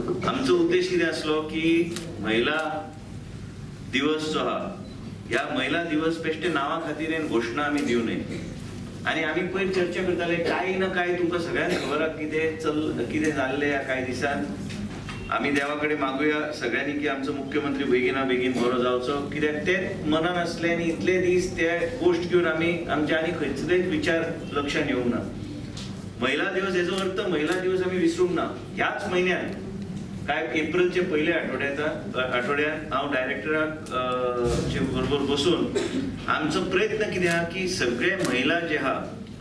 आमचो उद्देश कितें आसलो की महिला दिवस जो आहा ह्या महिला दिवस बेश्टे नांवा खातीर घोशणा आमी दिवं नये। आनी आमी पयर चर्चा करताले कांय ना कांय तुमकां सगळ्यांक खबर आहा कितें चल कितें जाल्लें ह्या कांय दिसान। आमी देवा कडेन मागुया सगळ्यांनी की आमचो मुख्यमंत्री बेगिना बेगीन बरो जावचो, कित्याक तें मनान आसलें आनी इतले दीस ते गोश्ट घेवन आमी आमचे आनी खंयचेच विचार लक्षांत येवंक ना। महिला दिवस हेजो अर्थ महिला दिवस आमी विसरूंक ना। ह्याच म्हयन्यान काय एप्रिलचे पयले आठवड्यात हांव डायरेक्टराक बरोबर बसून आमचो प्रयत्न कितें आहा की सगळे महिला जे आहा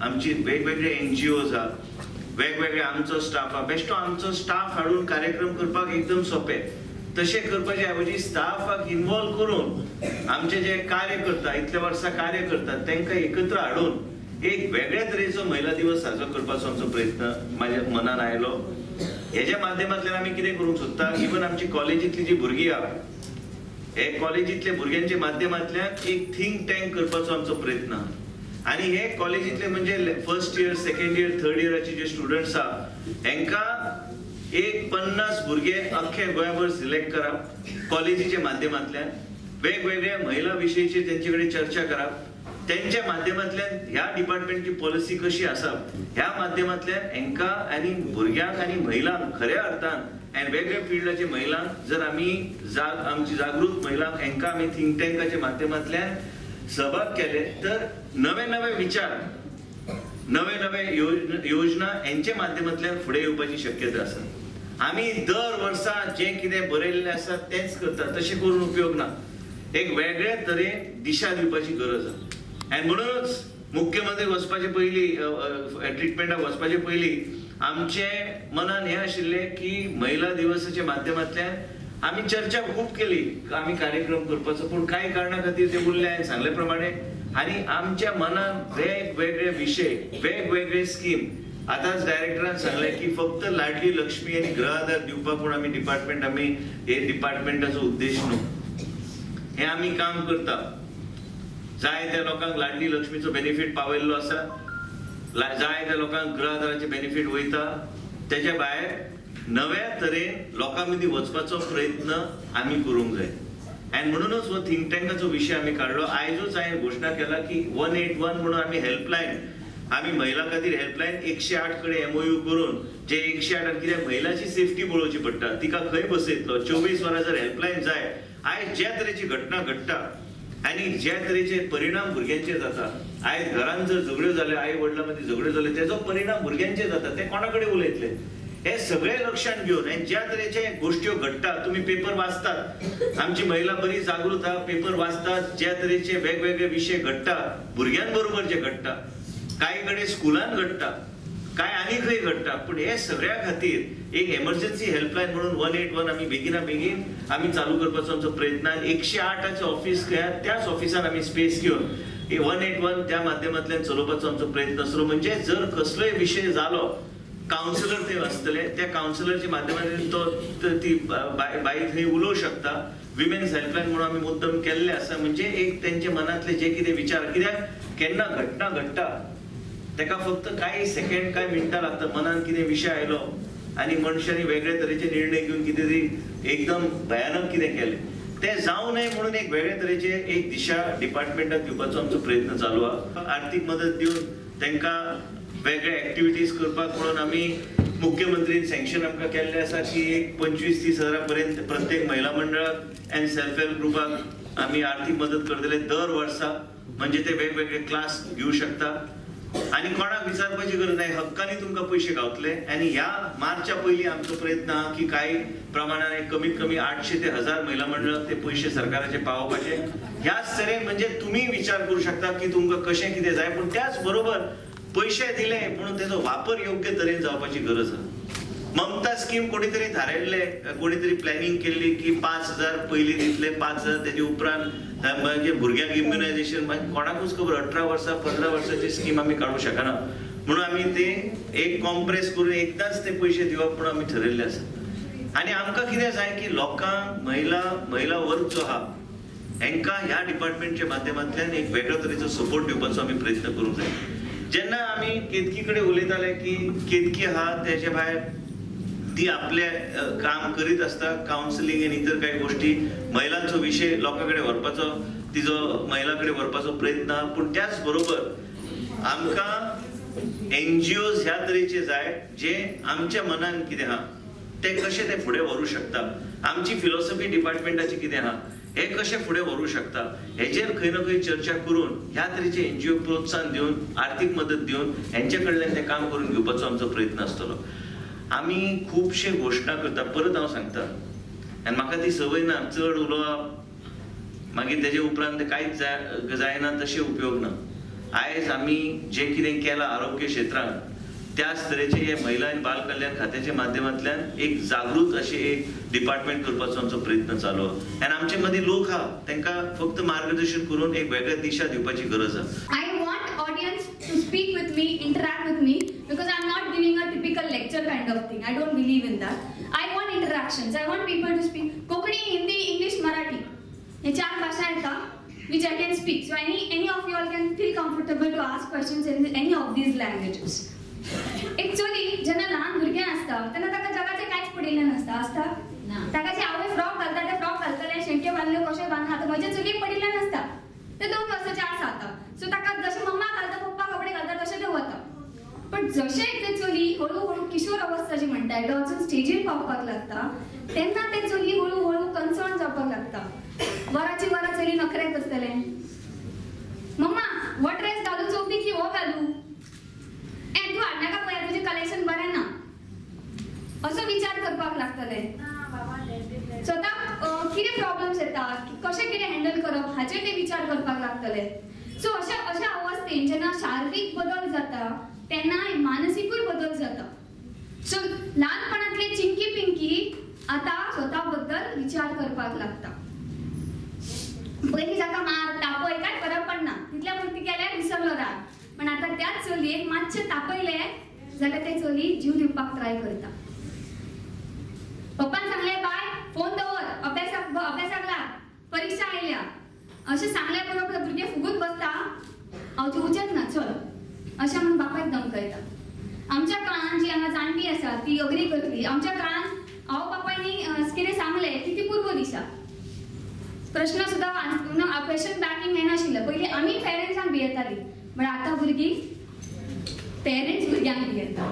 आमची वेगवेगळे एनजीओज आहा, वेगवेगळे आमचो स्टाफ आहा, बेश्टो आमचो स्टाफ हाडून कार्यक्रम करपाक एकदम सोंपें, तशें करपाचे ऐवजी स्टाफाक इन्वॉल्व करून आमचे जे कार्य करता इतले वर्सां कार्य करतात तांकां एकत्र हाडून एक वेगळ्या तरेचो महिला दिवस साजरो करपाचो आमचो प्रयत्न म्हाज्या मनान आयलो। हेज्या माध्यमांतल्यान आमी कितें करूंक सोदता, इवन आमची कॉलेजींतली जी भुरगीं आहा हे कॉलेजींतल्या भुरग्यांच्या माध्यमांतल्यान एक थिंक टँक करपाचो आमचो प्रयत्न आहा। आनी हे कॉलेजींतले म्हणजे first year, second year, third इयराचे जे स्टुडंट्स आहा हेंकां एक 50 भुरगे अख्खे गोंयभर सिलेक्ट करप, कॉलेजीच्या माध्यमांतल्यान वेगवेगळ्या महिला विशयीचेर तेंचे कडेन चर्चा करप, तेंच्या माध्यमांतल्यान ह्या डिपार्टमेंटची पॉलिसी कशी आसा ह्या माध्यमांतल्यान हेंकां आनी भुरग्यांक आनी महिलांक खऱ्या अर्थान आनी वेगळ्या फिल्डाचे महिलांक जर आमी आमची जागृत महिलांक हेंकां आमी थिंक टँकाच्या माध्यमांतल्यान सहभाग केले तर नवे नवे विचार, नवे नवे योजना हेंच्या माध्यमांतल्यान फुडें येवपाची शक्यता आसा। आमी दर वर्सा जें कितें बरयल्लें आसा तेंच करता, तशें करून उपयोग ना, एक वेगळे तरेन दिशा दिवपाची गरज आसा। आनी म्हणूनच मुख्यमंत्री वचपाचे पयलीं, ट्रिटमेंटाक वचपाचे पयलीं आमचे मनान हें आशिल्लें की महिला दिवसाच्या माध्यमांतल्यान आमी चर्चा खूब केली आमी कार्यक्रम करपाचो, पूण कांय कारणा खातीर ते उरले हांवें सांगले प्रमाणे। आनी आमच्या मनान वेगवेगळे विशय, वेगवेगळे स्कीम, आतांच डायरेक्टरान सांगलें की फक्त लाडली लक्ष्मी आनी गृह आधार दिवपाक म्हूण आमी डिपार्टमेंट आमी हे डिपार्टमेंटाचो उद्देश न्हू, हें आमी काम करता। जाय त्या लोकांक लाडली लक्ष्मीचो बेनिफीट पावयल्लो आसा, जाय त्या लोकांक गृह आधाराचे बेनिफीट वयता, तेच्या भायर नव्या तरेन लोकां मदीं वचपाचो प्रयत्न आमी करूंक जाय। आनी म्हणूनच हो थिंक टँकाचो विशय आमी काडलो। आयजूच हांवें घोशणा केला की 181 म्हणून आमी हेल्पलायन, आमी महिलां खातीर हेल्पलायन 108 कडेन एमओयू करून जे 108 कित्याक महिलाची सेफ्टी पळोवची पडटा, तिका खंय बसयतलो, 24 वरां जर हेल्पलायन जाय। आयज ज्या तरेची घटना घडटा आनी ज्या तरेचे परिणाम भुरग्यांचेर जाता, आयज घरान जर झगड्यो जाल्यो, आई वडिलां मदीं झगड्यो जाल्यो, तेजो परिणाम भुरग्यांचेर जाता, ते कोणा कडेन उलयतले, हे सगळे लक्षात घेवन आनी ज्या तरेचे गोश्ट्यो घडटा, तुमी पेपर वाचतात, आमची महिला बरी जागृत आहा, पेपर वाचतात, ज्या तरेचे वेगवेगळे विशय घडटा भुरग्यांबरोबर जे घडटा, कांय कडेन स्कुलान घडटा, कांय आनी खंय घडटा, पूण हे सगळ्या खातीर एक एमर्जन्सी हेल्पलायन म्हणून 181 आमी बेगिना बेगीन आमी चालू करपाचो आमचो प्रयत्न। 108 ऑफिस खंय आहा त्याच ऑफिसान आमी स्पेस घेवन 181 त्या माध्यमांतल्यान चलोवपाचो आमचो प्रयत्न आसलो। म्हणजे जर कसलोय विशय जालो, कावन्सिलर थंय आसतले, त्या कावन्सिलरच्या माध्यमांतल्यान तो ती बाई थंय उलोवंक शकता। विमेन्स हेल्पलायन म्हणून आमी मुद्दम केल्लें आसा, म्हणजे एक तेंच्या मनांतले जे कितें विचार, कित्याक केन्ना घटना घडटा तेका फक्त कांय सेकंड कांय मिनटां लागता, मनान कितें विशय आयलो आनी मनशांनी वेगळे तरेचे निर्णय घेवन कितें तरी एकदम भयानक कितें केलें, तें जावं नये म्हणून एक वेगळे तरेचे एक दिशा डिपार्टमेंटाक दिवपाचो आमचो प्रयत्न चालू आहा। आर्थीक मदत दिवन तांकां वेगळे एक्टिविटीज करपाक म्हणून आमी मुख्यमंत्रीन सँक्शन आमकां केल्लें आसा की एक 25-30 हजारा पर्यंत प्रत्येक महिला मंडळाक आनी सेल्फ हेल्प ग्रुपाक आमी आर्थीक मदत करतले दर वर्सा, म्हणजे ते वेगवेगळे क्लास घेवं शकता आनी कोणाक विचारपाची गरज ना, हक्कांनी तुमकां पयशे गावतले। आनी ह्या मार्चा पयलीं आमचो प्रयत्न आहा की कांय प्रमाणान कमीत कमी 800 ते 1000 महिला मंडळाक ते पयशे सरकाराचे पावोवपाचे। ह्याच तरेन म्हणजे तुमी विचार करूं शकता की तुमकां कशें कितें जाय, पूण त्याच बरोबर पयशे दिले म्हणून तेजो वापर योग्य तरेन जावपाची गरज आहा। ममता स्कीम कोणी तरी थारायल्ले, कोणी तरी प्लॅनिंग केल्ली की 5000 पयलीं दितले, 5000 तेजे उपरांत मागीर भुरग्यांक इम्युनायझेशन, मागीर कोणाकूच खबर 18 वर्सां 15 वर्सांची स्कीम आमी काडूंक शकना, म्हणून आमी ते एक कॉम्प्रेस करून एकदांच ते पयशे दिवप म्हणून आमी ठरयल्लें आसा। आनी आमकां कितें जाय की लोकांक, महिला वर्ग जो आहा हेंकां ह्या डिपार्टमेंटच्या माध्यमांतल्यान एक वेगळो तरेचो सपोर्ट दिवपाचो आमी प्रयत्न करूंक जाय। जेन्ना आमी केतकी कडेन उलयताले की केतकी आहा तेजे भायर ती आपले काम करीत आसता. कावन्सिलींग आनी इतर कांय गोश्टी, महिलांचो विशय लोकां कडेन व्हरपाचो, तिजो महिलां कडेन व्हरपाचो प्रयत्न आहा. पूण त्याच बरोबर आमकां एनजीओज ह्या तरेचे जाय जे आमच्या मनान कितें आहा ते कशें ते फुडें व्हरूं शकता, आमची फिलॉसॉफी डिपार्टमेंटाची कितें आहा हे कशें फुडें व्हरूं शकता, हेजेर खंय ना खंय चर्चा करून ह्या तरेचे एनजीओ प्रोत्साहन दिवन, आर्थीक मदत दिवन हेंचे कडल्यान तें काम करून घेवपाचो आमचो प्रयत्न आसतलो. आमी खुबशे घोशणा करता, परत हांव सांगता, आनी म्हाका ती संवय ना चड उलोवप, मागीर तेजे उपरांत कांयच जायना, तशें उपयोग ना. आयज आमी जें कितें केलां आरोग्य क्षेत्रांत त्याच तरेचे हे महिला आनी बाल कल्याण खात्याच्या माध्यमांतल्यान एक जागृत अशें एक डिपार्टमेंट करपाचो आमचो प्रयत्न चालू आहा. आनी आमचे मदीं लोक आहा तांकां फक्त मार्गदर्शन करून एक वेगळ्या दिशा दिवपाची गरज आहा. I want audience to speak with me, interact with me, because I am not giving a typical lecture kind of thing. I don't believe in that. I want interactions. I want people to speak Konkani, Hindi, English, Marathi. हे चार भाषा येता which I can speak. So any of you all can feel comfortable to ask questions in any of these languages. एक चली जेन्ना ल्हान भुरगें आसता तेन्ना ताका जगाचें कांयच पडिल्लें नासता, आसता ताका जे आवय फ्रॉक घालता ते फ्रॉक घालतलें, शेंट्यो बांदल्यो कशें बांदला, आतां म्हज्या चलयेक पडिल्लें नासता, तें 2 वर्साचें आसा आतां. सो ताका जशें मम्मा घालता पप्पा कपडे घालता तशें तें वता. पण जशें तें चली हळू हळू किशोर अवस्था जी म्हणटा एडोलसंट स्टेजीर पावपाक लागता तेन्ना तें चली हळू हळू कन्सर्न जावपाक लागता. वराची वरां चली नखरेत आसतलें, मम्मा हो ड्रेस घालू चवथीक की हो घालू, ए तूं हाडनाका पळया तुजें कलेक्शन बरें ना, असो विचार करपाक लागतले. स्वताक कितें प्रॉब्लम्स येता, कशें कितें हँडल करप हाचेर ते विचार करपाक लागतले. सो अशा अशा अवस्थेन जेन्ना शारिरीक बदल जाता तेन्ना मानसिकूय बदल जाता. सो ल्हानपणांतले चिंकी पिंकी आतां स्वता बद्दल विचार करपाक लागता. पयलीं जाका मार तापय कांय फरक पडना, तितल्या पुरती केल्यार विसरलो राग. पण आतां त्याच चलयेक मातशें तापयलें जाल्यार तें चली जीव दिवपाक ट्राय करता. पप्पान सांगलें बाय फोन दवर, अभ्यासाक लाग, परिक्षा आयल्या, अशें सांगल्या बरोबर भुरगें फुगून बसता, हांव जेवचेंच ना चल अशें म्हणून बापायक धमकयता. आमच्या काळान जी हांगा जाणटी आसा ती अग्री करतली, आमच्या काळान हांव बापायनी कितें सांगलें की ती पूर्व दिशा, प्रश्न सुद्दां क्वेश्चन बॅकिंग येनाशिल्लें. पयलीं आमी पेरंट्सांक भियेतालीं, पण आतां भुरगीं पेरंट्स भुरग्यांक भियेता.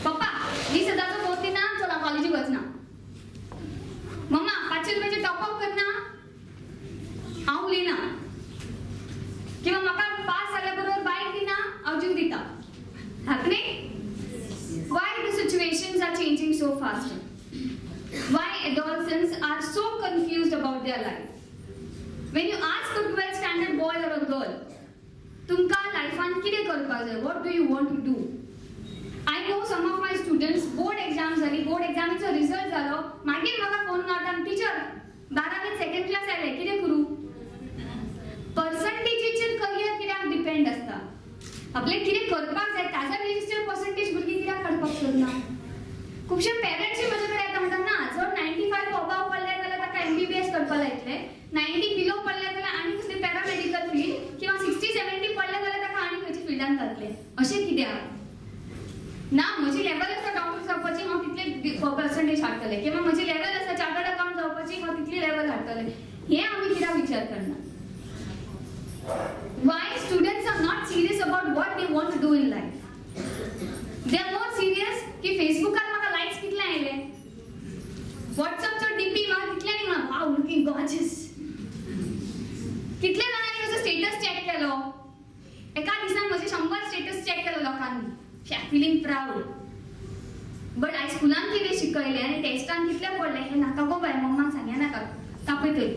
पप्पा 20,000चो फोन दिना, चल हांव कॉलेजीक वचना, मम्मा 500 रुपयाचे टॉपअप करना, हांव उलयना, किंवा म्हाका पास जाल्या बरोबर बायक दिना, हांव जीव दिता. Happening? Why the situations are changing so fast? Why adolescents are so confused about their life? When you ask a 12th standard boy or a girl, तुमकां लायफान कितें करपाक जाय, what do you want to do? I know some of my students board exam जाली, board एग्जामीचो result जालो, मागीर म्हाका phone मारता, टिचर 12वीन सेकंड क्लास आयले, कितें करूं? पर्संटेजीचेर करियर कित्याक डिपेंड आसता? आपलें कितें करपाक जाय ताज्या बेजीसचेर पर्संटेज भुरगीं कित्याक काडपाक सोदना? खुबशे पेरंट्सूय म्हजे कडेन येता म्हणटा ना जर 95 अबाव पडले जाल्यार ताका MBBS करपाक लायतले, 90 बिलो पडले जाल्यार आनी कसली पॅरामेडिकल फील्ड, किंवा 60-70 पडले जाल्यार ताका आनी खंयच्या फिल्डान घातले. अशें कित्याक ना? म्हजी लेवल आसा डॉक्टर जावपाची, हांव तितले पर्संटेज हाडटलें, किंवा म्हजी लेवल आसा चार्टर्ड अकाउंट जावपाची, हांव तितली लेवल हाडटलें. हें आमी कित्याक विचार करना? Why students are not serious about what they want to do in life? They are more serious की फेसबुकार म्हाका लायक्स कितले आयले, व्हॉट्सअपचो डीपी म्हाका कितल्यांनी म्हणा वाव लुकींग गॉर्जियस, कितल्या जाणांनी म्हजो स्टेटस चॅक केलो. एका दिसान म्हजे 100 स्टेटस चॅक केलो लोकांनी, फिलींग प्रावड. बट आयज स्कुलान कितें शिकयलें आनी टेस्टान कितले पडले हें नाका गो बाय, मम्माक सांगया नाका, तापयतली.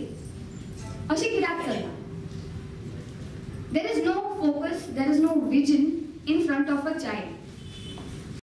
अशें कित्याक चल्लां? There is no focus, there is no vision in front of a child.